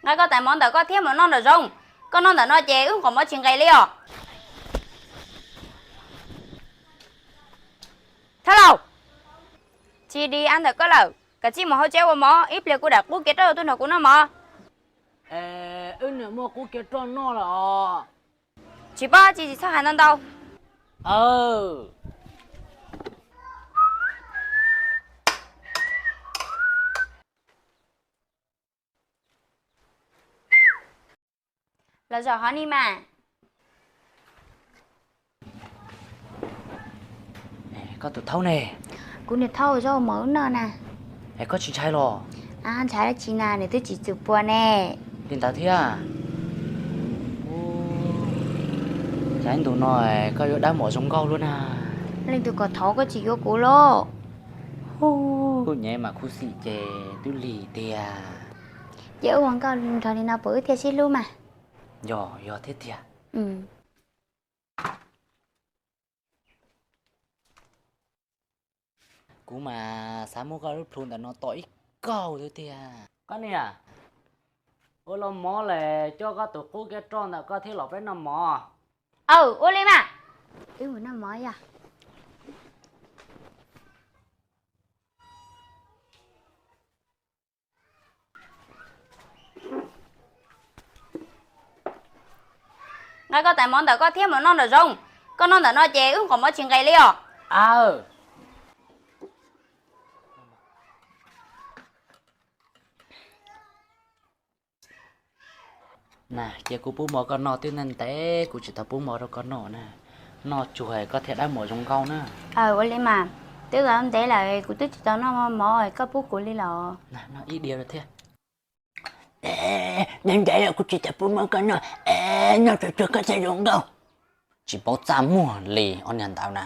Nqa koj tais mov ntawm koj thiab mus noj nraum zoov. Koj noj ntawm no ces wb nqos mov tsis nqes li os. Thawj laus, tsis di av ntawm koj lawm, kav tsij mus hauv tsev ua mov, ib pliag kuv dam qub kiav roj tuaj nrog kuv noj mov. Wb niam muaj qub kiav roj noj lawm os. Tsis paub tsis tsis txhob hais ntau ntau. Los zaum hov ni mas. Koj tus thaub ne? Kuv niam thaub ua zaub mov wb noj na. Es koj tsis ntshai los? Ntshai dab tsi na, nws twb tsis txwm puas ne. Li ntawd thiab. Cas ib ntus no koj yuav dab muam zoo nkauj luaj na. Leej twg kom thov koj tsis yuav kuv lauj? Kuv nyev mas khuv xim ces twb lig tiag. Ces wb ua nkauj nrog li no puas wb thiaj sib hlub mas? Yog, yog thiab tiag. Kuv mas xav muab koj lub plhu ntawm no tom ib kaug xwb tiag. Koj niam, ua los mov lawm, coj koj tus qub kiav roj ntawm koj thiab los peb noj mov. Aw, ua li mas. Wb mus noj mov yog. Nqa koj tais mov ntawm koj thiab mus noj nraum zoov. Koj noj ntawm no ces wb nqos mov tsis nqes li os. Aw. Na, cia kuv pub mov koj noj, twb ntev ntev kuv tsis tau pub mov rau koj noj na. Noj tsuag koj thiaj dab muam zoo nkauj na. Aw, ua li mas, twb ntev lawm kuv twb tsis tau noj mov koj pub kuv li los. Noj ib diav thiab. Ntev ntev lawm kuv tsis tau pub mov koj noj, noj tsuag tsuag koj thiaj zoo nkauj. Tsis paub txaj muag li ob niag ntawd na.